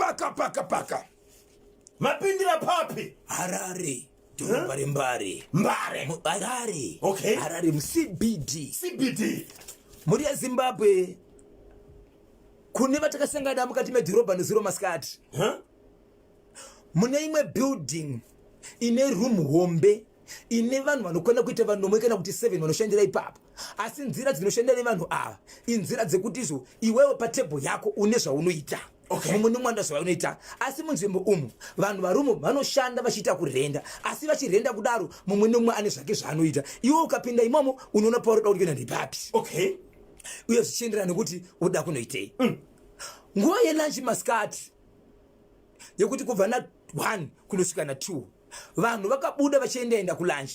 paka paka paka. Mapindira papi? Harare, dhorobha reMbare. Mbare. Harare. Okay. Harare muCBD. CBD. Mhuri yeZimbabwe kune vatakasangana mukati medhorobha nezuro masikati. Huh? Mune imwe building ine room hombe ine vanhu vanokwana kuita vanomwe kana kuti 7 vanoshandira ipapo asi nzira dzinoshandira nevanhu ava inzira dzekuti izvo iwewe patebho yako une zvaunoita Okay. mumwe nemumwe anoita zvaunoita asi munzvimbo umu vanhu varumo vanoshanda vachiita kurenda asi vachirenda kudaro mumwe nemumwe ane zvake zvaanoita iwe ukapinda imomo unoona pauroda kuti kuenda ndepapi Okay. uye zvichienderana nekuti uda kunoitei nguva yelunch masikati yekuti kubva na 1 kunosvika na 2 vanhu vakabuda vachiendaenda kulunch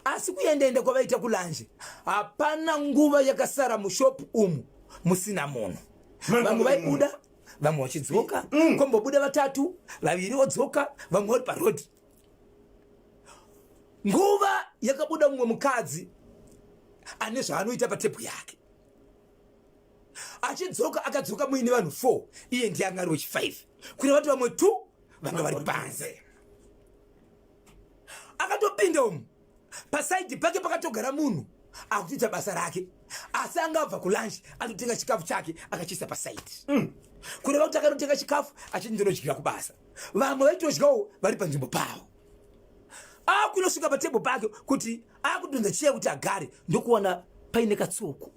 asi kuendaenda kwavaita kulunch hapana nguva yakasara mushop umu musina munhu vamwe vaibuda vamwe vachidzoka kombobuda vatatu vaviri vodzoka vamwe vari parodi nguva yakabuda mumwe mukadzi ane zvaanoita patebhu yake achidzoka akadzoka muine vanhu 4 iye ndiye anga ari wechi5 kureva kuti vamwe 2 vanga vari panze akatopinda umu pasaidhi pake pakatogara munhu akutoita basa rake asi anga abva kulunch atotenga chikafu chake akachiisa pasaidhi kureva kuti akanotenga chikafu achiti ndinodyira kubasa vamwe vaitodyawo vari panzvimbo pavo akunosvika patebho pake kuti akudhonza chiya kuti agare ndokuwana paine katsoko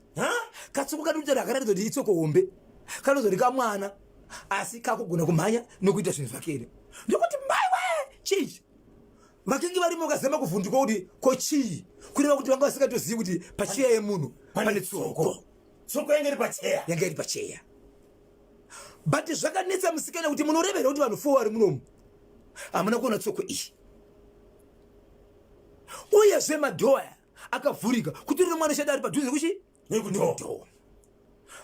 katsoko kanoita akaratidza kuti itsoko hombe kanozoti kamwana asi kakugona kumhanya nokuita zvinhu zvake here ndokuti maiwe chii vakingi varimo vakazama kuvhunduka kuti ko chii kureva kuti vanga vasingatozivi kuti pacheya yemunhu pane tsoko tsoko yange iri pacheya yange iri pacheya but zvakanetsa musikana kuti munorevera kuti vanhu fo vari munomu hamuna kuona tsoko iyi uyezve madhoya akavhurika kuti rine mwana shada ari padhuze kuchi nekudoa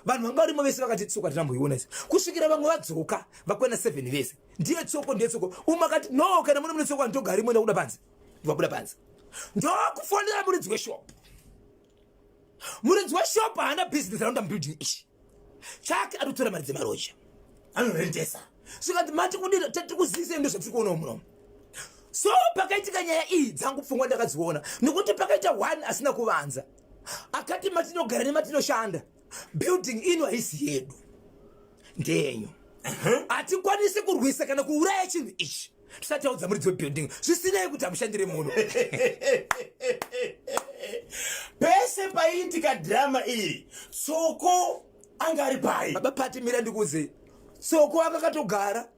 vanhu vanga varimo vese vakati tsoko hatinamboiona isi kusvikira vamwe vadzoka vakwana 7 vese ndiye tsoko ndiye tsoko umwe akati no kana mune mune tsoko anditogari moenda kuda panze vabuda panze ndokufonera muridzi weshop muridzi weshop haana business ranoda mubuilding ichi chake atotora mari dzemaroja anorentesa zvikanzi mati kudira tiri kuzivisa ndo zvatiri kuonawo munomu so pakaitika nyaya iyi dzangu pfungwa ndakadziona nekuti pakaita one asina kuvanza akati matinogara nematinoshanda building ino haisi yedu ndeyenyu hatikwanisi kurwisa kana kuuraya chinhu ichi tisati taudza muridzi webuilding zvisinei kuti hamushandire muno pese paiitika dhirama iri tsoko anga ari pai baba pati mira ndikuudze tsoko akakatogara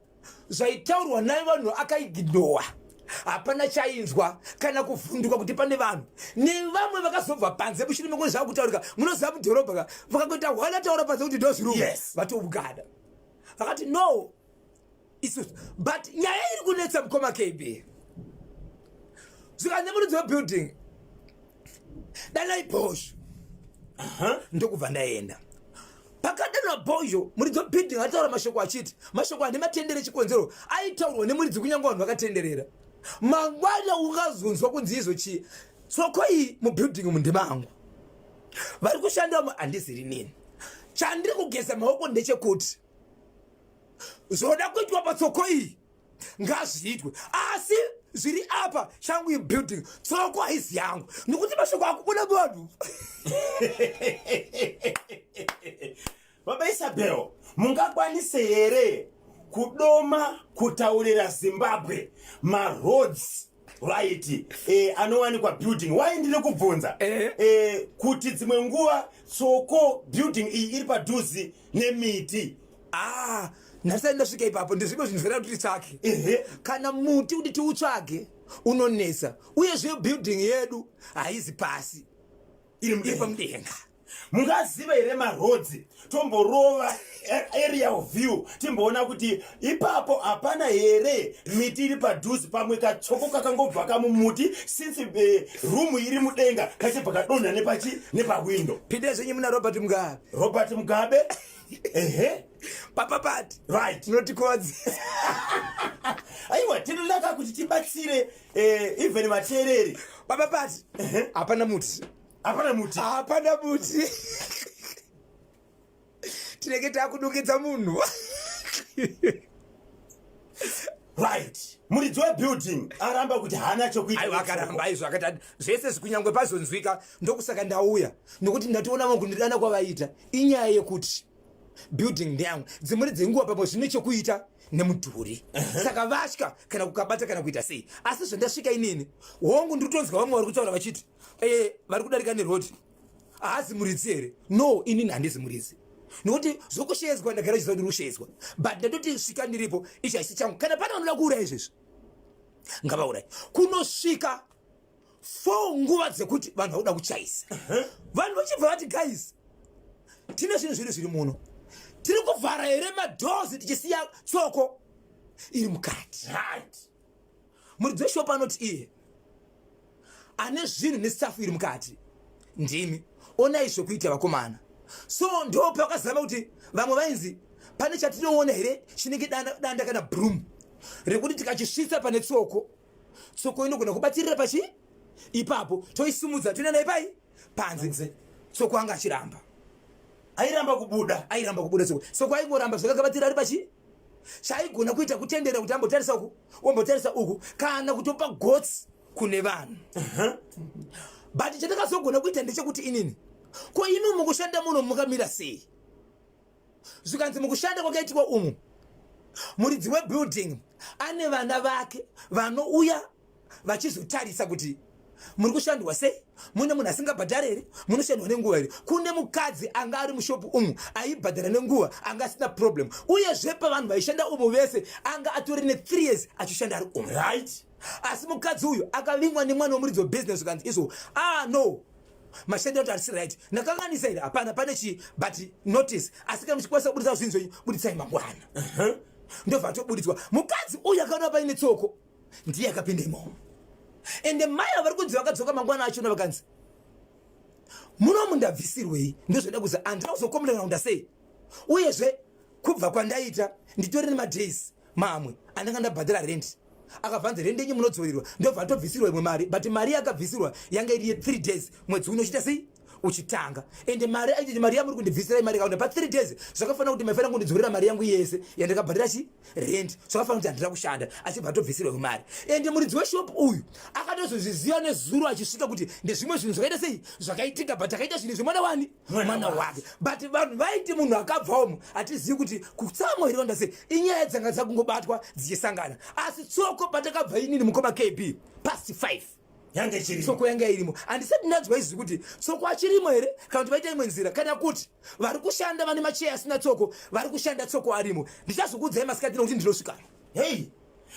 zvaitaurwa naye vanhu akaignowa hapana chainzwa kana kuvhunduka kuti pane vanhu nevamwe vakazobva panze mushure mekunge zvava kutaurika munoziva mudhorobha ka vakangoita hwana taura panze kuti ndozvirumu Yes. vatobugada vakati no isusu but nyaya iri kunetsa mukoma kb zvikanzi muridzi webuilding danai bhozho ndokubva ndaenda pakadanwa bhozho muridzi webuilding ataura mashoko achiti mashoko ane matendere chikonzero aitaurwa nemuridzi kunyange vanhu vakatenderera mangwana ungazonzwa kunzi izvo chii tsoko iyi mubuilding umu ndemangu vari kushandamo handiziri nini chandiri kugeza maoko ndechekuti zvoda kuitwa patsoko iyi ngazviitwe asi zviri apa changu ibuilding tsoko haizi yangu nekuti mashoko akubuda muvanhu baba isabel mungakwanise here kudoma kutaurira zimbabwe maroads right eh, anowanikwa building why ndiri kubvunza Eh. eh, kuti dzimwe nguva tsoko building iyi iri padhuze nemiti ah ndasati ndasvika ipapo ndezvimwe zvinhu zvinoda kuti titsvake Ehe. kana muti kuti tiutsvage unonetsa uyezve building yedu haizi pasi Iri iri mudenga. pamudenga Mungaziva here marodzi tomborova aerial view timboona kuti ipapo hapana here miti iri padhuze pamwe katsoko kakangobva kamumuti since eh, room iri mudenga kachibva kadonha nepachi nepahwindo Pindai zvenyu muna Robert Mugabe. Robert Mugabe ehe Papa pati. Right. Munotikodzi. Aiwa tinonaka kuti tibatsire eh, even vateereri. Papa pati. Hapana muti. Hapana muti. Hapana muti. Tinenge takudungidza munhu. webuilding aramba kuti haana chokuita. Aiwa, akaramba izvo, akati zvese zvikunyangwe pazonzwika. Ndokusaka ndauya, nokuti ndatoona vamwe kundidana kwavaita inyaya yekuti building ndeyangu. Dzimweni dzenguva pamwe zvine chokuita nemudhuri, saka vatya kana kukabata kana kuita sei. Asi zvandasvika inini, hongu, ndiri kutonzwa vamwe vari kutaura vachiti vari kudarika neroad, haazi muridzi here? No, inini handizi muridzi, nokuti zvokushedzwa ndagara chiziva ndiri kushedzwa, but ndatoti svika ndiripo. Ichi haisi changu. Kana pane vanoda kuuraya izvezvi, ngavaurai. Kunosvika 4, nguva dzekuti vanhu vakuda kuchaisa, vanhu vachibva vati, "Guys, tine zvinhu zvedu zviri muno, tiri kuvhara here madoors tichisiya tsoko iri mukati?" Muridzi weshopu anoti iye ane zvinhu nestuff iri mukati ndimi, onai zvokuita vakomana. So ndo pakazama kuti vamwe vainzi pane chatinoona here chinenge danda, danda kana broom rekuti tikachisvitsa pane tsoko, tsoko inogona kubatirira pachi ipapo, toisimudza toenda naye pai panze. Panze. Tsoko anga achiramba. Airamba kubuda. Airamba kubuda tsoko. Tsoko aingoramba zvakakabatira ari pachi. Chaigona kuita kutendera kuti ambotarisa uku, ombotarisa uku, kana kutopa gotsi kune vanhu. But chandakazogona kuita ndechekuti inini, ko imi mukushanda muno mukamira sei? Zvikanzi mukushanda kwakaitwa umu, muridzi webuilding ane vana vake vanouya vachizotarisa kuti muri kushandwa sei, mune munhu asingabhadhari here, munoshandwa nenguva here. Kune mukadzi anga ari mushopu umu aibhadhara nenguva, anga asina problem. Uyezve pavanhu vaishanda umu vese anga atori ne3 years achishanda ari umu. Asi mukadzi uyu akavingwa nemwana wemuridzi webusiness. Zvikanzi izvo, ah no, mashandiro kuti arisi right. Ndakanganisa here? Hapana, pane chii, but notice. Asi kana muchikwanisa kubudisa zvinhu zvenyu, buditsai mangwana. Ndobva atobuditswa. Mukadzi uyu akaona paine tsoko, ndiye akapinda imomo. Ende mai vari kunzi vakadzoka mangwana achona, vakanzi, "Munomu ndabvisirwei?" Ndozvoda kuzi handina kuzokomberana kunda sei. Uyezve kubva kwandaita nditori nemadays mamwe andanga ndabhadhara rent. Akabvanzi, "Rent yenyu munodzorerwa." Ndobva atobvisirwa imwe mari, but mari yakabvisirwa yanga iri ye3 days mwedzi uno uchiita sei, uchitanga. Ende mari aititi, "Mari yamuri kundibvisira imari yakaunda pa3 days. Zvakafanira kuti maifanira kundidzorera mari yangu yese yandakabhadhara chi rent. Zvakafanira kuti handina kushanda." Achibva atobvisirwa imwe mari. Ende muridzi weshop uyu akatozozviziva nezuro achisvika kuti ndezvimwe zvinhu zvakaita sei zvakaitika, but akaita zvinhu zvemwana wani? Mwana wake. But vanhu vaiti munhu akabva umu, hatizivi kuti kutsamwa here kanda sei. Inyaya dzanga dzakungobatwa dzichisangana. Asi tsoko patakabva inini, mukoma KB, past 5 yange ichirimo. Tsoko yanga irimo. Handisati ndanzwa izvi kuti tsoko achirimo here, kana kuti vaita imwe nzira, kana kuti vari kushanda vane macheya asina tsoko, vari kushanda tsoko arimo. Ndichazokuudzai masikati nokuti ndinosvikana. Hei,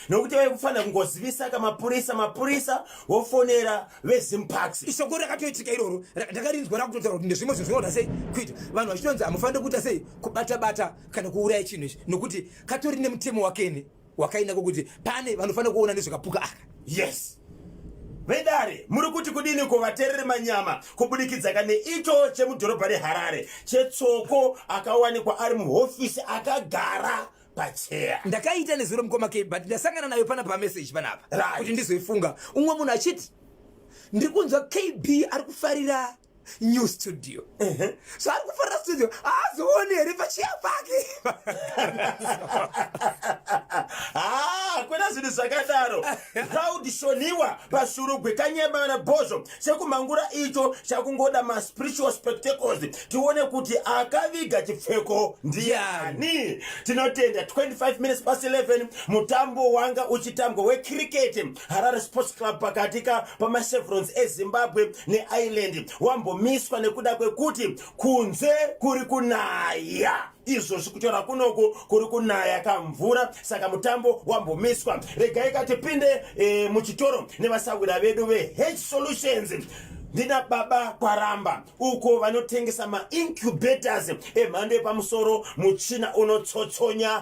nokuti vaikufanira kungozivisa kamapurisa, mapurisa vofonera veZimparks. Ishoko rakatoitika iroro, ndakarinzwa rakutotaura kuti ndezvimwe zvinhu zvinoda sei kuita vanhu vachitonzi hamufaniri kuita sei, kubata-bata kana kuuraya chinhu ichi, nokuti katori nemutemo wakene wakaenda kwokuti pane vanofanira kuona nezvekapuka aka. Yes, vedare, muri kuti kudini ko vateereri manyama kubudikidza kane icho chemudhorobha reHarare chetsoko akawanikwa ari muhofisi akagara pacheya? Ndakaita nezuro, mukoma K, but ndasangana nayo pana pameseji panapa kuti ndizoifunga. Umwe munhu achiti, "Ndiri kunzwa KB ari kufarira new studio." So ari kufarira studio, haazooni here pacheya pake? Ha, kwena zvinhu zvakadaro. Proud Shoniwa paShurugwe kanyema nabhozvo chekumhangura icho chakungoda maspiritual spectacles tione kuti akaviga chipfeko ndiani. Tinotenda. 25 minutes past 11. Mutambo wanga uchitambwa wecricket, Harare Sports Club pakati ka pamaChevrons eZimbabwe neIreland, wambomiswa nekuda kwekuti kunze kuri kunaya. Izvozvi kutora kunoku kuri kunaya kamvura, saka mutambo wambomiswa. Regai katipinde muchitoro nevasawira vedu veH Solutions. Ndina baba Kwaramba uko vanotengesa maincubators emhando yepamusoro, muchina unotsotsonya.